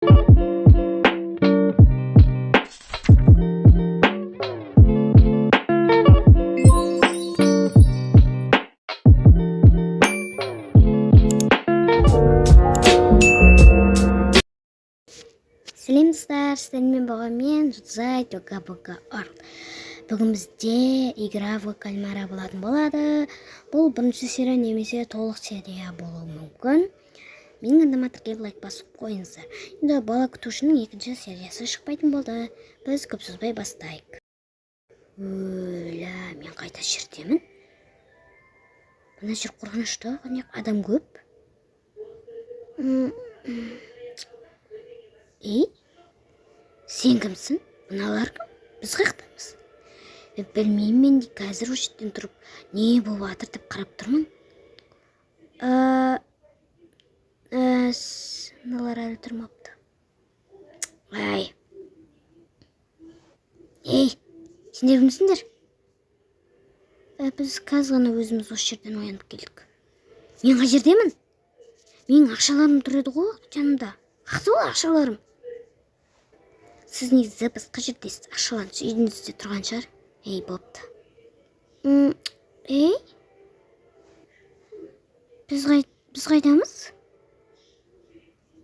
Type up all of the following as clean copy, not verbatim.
Сәлем, достар! Сіздермен бүгін мен, Жұлдызай Тока Орг. Бүгін бізде «Игра в кальмара» болатын болады. Бұл бірінші серия немесе толық серия болуы мүмкін. Менің арнама тіркеліп, лайк басып қойыңыздар. Енді «Бала күтушінің» екінші сериясы шықпайтын болды. Біз көп созбай бастайық. Өлә, мен қайда жердемін? Мына жер қорқынышты, адам көп. Ей, сен кімсің? Мыналар кім? Біз қаяқтамыз? Мен білмеймін. Мен де қазір осы жерден тұрып, не болып жатыр деп қарап тұрмын. Мыналар әлі тұрмапты. Ай, ей, сендер кімсіңдер? Біз қазір ғана өзіміз осы жерден оянып келдік. Мен қай жердемін? Менің ақшаларым тұр еді ғой жанымда. Қаяқта ол ақшаларым? Сіз негізі басқа жердесіз, ақшаларыңыз үйіңізде тұрған шығар. Ей, бопты. Ей, біз қайдамыз?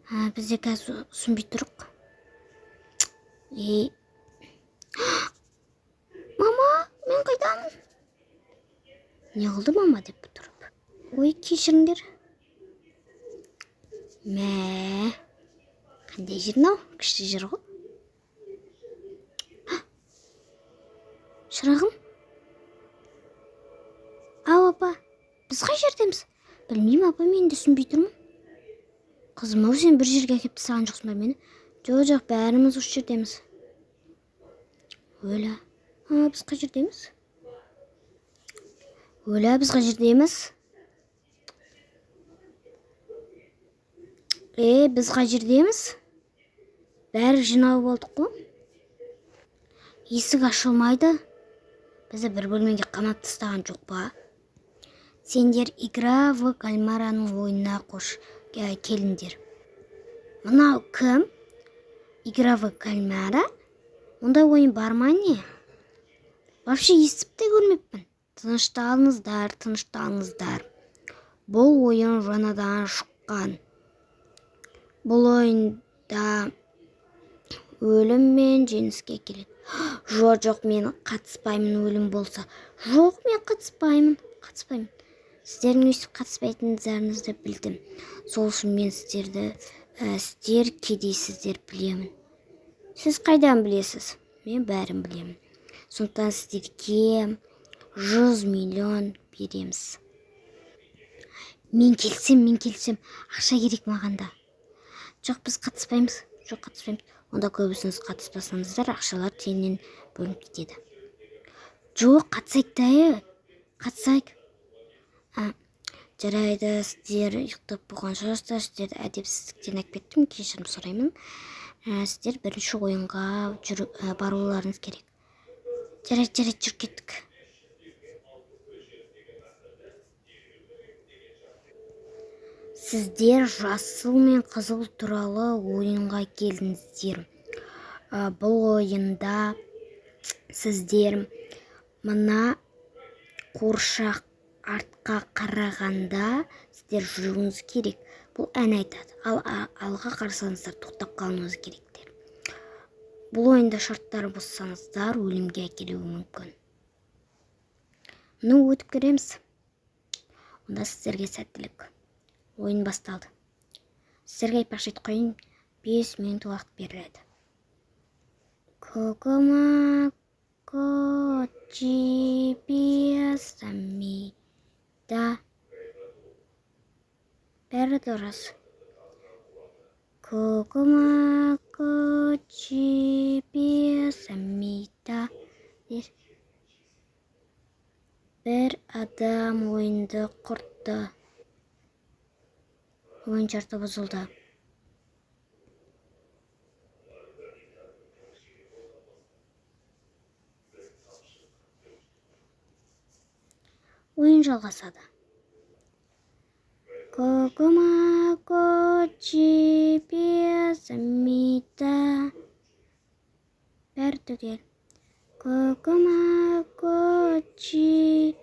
А, біз де қазір түсінбей тұрық. Ей, мама, мен қайдамын? Не қылды мама деп тұрып? Ой, кешіріңдер. Мә, қандай жер мынау? Күшті жер ғой. Шырағым, ау, апа, біз қай жердеміз? Білмеймін, апа, мен де түсінбей тұрмын. Қызым ау, сен бір жерге әкеліп тастаған жоқсың ба мені? Жоқ, бәріміз осы жердеміз. Өлә, а, біз қай жердеміз? Өлә, біз қай жердеміз? Е, біз қай жердеміз? Бәрі жиналып болдық қой. Есік ашылмайды. Бізді бір бөлмеге қамап тастаған жоқ па? Сендер «Игра в кальмараның» ойынына қош келдіңдер. Мынау кім? «Игра в кальмара»? Ондай ойын бар ма, не? Вообще естіп те көрмеппін. Тынышталыңыздар, тынышталыңыздар. Бұл ойын жаңадан шыққан. Бұл ойында өлім мен жеңіске келеді. Жоқ, жоқ, мен қатыспаймын өлім болса. Жоқ, мен қатыспаймын, қатыспаймын. Сіздердің өйстіп қатыспайтындарыңызды білдім. Сол үшін мен сіздерді, сіздер кедейсіздер, білемін. Сіз қайдан білесіз? Мен бәрін білемін. Сондықтан сіздерге 100 миллион береміз. Мен келсем, мен келсем. Ақша керек маған да. Жоқ, біз қатыспаймыз. Жоқ, қатыспаймыз. Онда көбісіңіз қатыспасаңыздар, ақшалар теңнен бөлініп кетеді. Жоқ, қатысайық та, е, қатысайық. А, жарайды, сіздер ұйықтап болған шығарсыздар. Сіздерді әдепсіздіктен алып кеттім, кешірім сұраймын. Сіздер бірінші ойынға жүру, баруларыңыз керек. Жарайды, жарайды, жүріп кеттік. Сіздер жасыл мен қызыл туралы ойынға келдіңіздер. Бұл ойында сіздер мына қуыршақ артқа қарағанда сіздер жүруіңіз керек. Бұл ән айтады. Ал алға қарасаңыздар, тоқтап қалуыңыз керектер. Бұл ойында шарттар бұзсаңыздар, өлімге әкелуі мүмкін. Ну, өтіп көреміз. Онда сіздерге сәттілік. Ойын басталды. Сіздерге айтпақшы, айтып қояйын, 5 минут уақыт беріледі. 고구마 꽃이 피었습니다. Бәрі дұрыс. 고구마 꽃이 피었습니다. Бір адам ойынды құртты. Ойын шарты бұзылды. Ойын жалғасады. Кокома кочи пиасамита. Бәрі түгел. Кокома кочи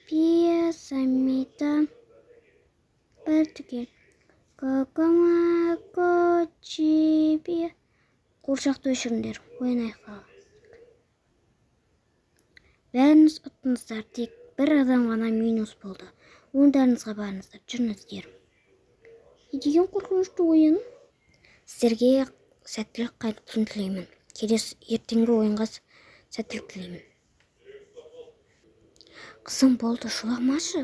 пиасамита. Бәрі түгел. Кокома кочи пиа. Қуыршақты өшіріңдер. Ойын аяқталды. Бәріңіз ұттыңыздар, тек бір адам ғана минус болды. Орындарыңызға барыңыздар, жүріңіздер. Не деген қорқынышты ойын. Сіздерге сәттілік қайтсын тілеймін. Келесі ертеңгі ойынға сәттілік тілеймін. Қызым, болды, жыламашы.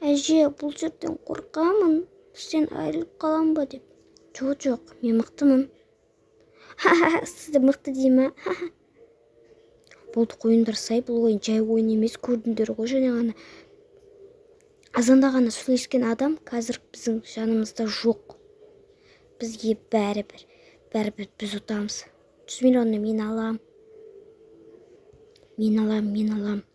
Әже, бұл жерден қорқамын. Сізден айырылып қалам ба деп. Жоқ, жоқ, мен мықтымын. Ха-ха, сізді мықты дей ма? Ха-ха. Болды, қойыңдар сай, бұл ойын жай ойын емес, көрдіңдер ғой жаңа ғана. Азанда ғана сөйлескен адам қазір біздің жанымызда жоқ. Бізге бәрібір, бәрібір біз ұтамыз. 100 миллионды мен алам. Мен алам, мен алам.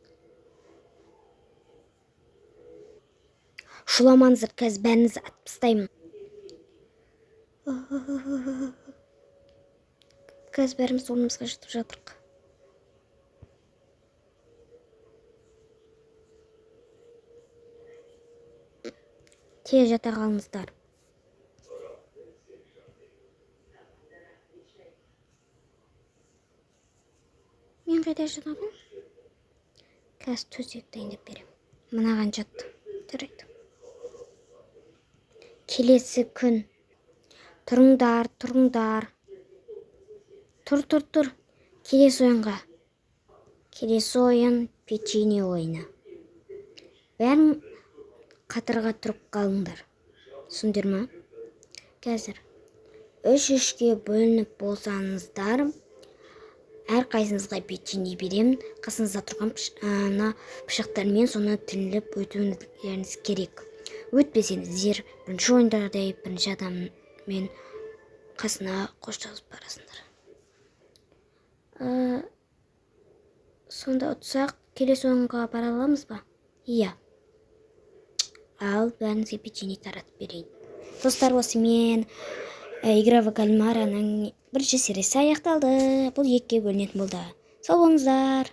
Шуламаңыздар, қазір бәріңізді атып тастаймын. Қазір бәріміз орнымызға жатып жатырық. Тез жата қалыңыздар. Мен қайда жатамын? Қазір төсек дайындап беремін. Мынаған жат. Жарайды. Келесі күн. Тұрыңдар, тұрыңдар. Тұр, тұр, тұр. Келесі ойынға. Келесі ойын печенье ойыны. Бәрін қатарға тұрып қалыңдар. Түсіндер ма? Қазір үш-үшке бөлініп болсаңыздар, әрқайсыңызға печенье беремін. Қасыңызда тұрған пышақтармен соны тіліп өтуіңіз керек. Өтпесеңіздер, бірінші ойындағыдай бірінші адаммен қасына қоштасып барасыңдар. Сонда ұтсақ, келесі ойынға бара аламыз ба? Иә. Ал, бәріңізге печенье таратып берейін. Достар, осымен Игра в кальмараның бірінші сериясы аяқталды. Бұл екіге бөлінетін болды. Сау болыңыздар.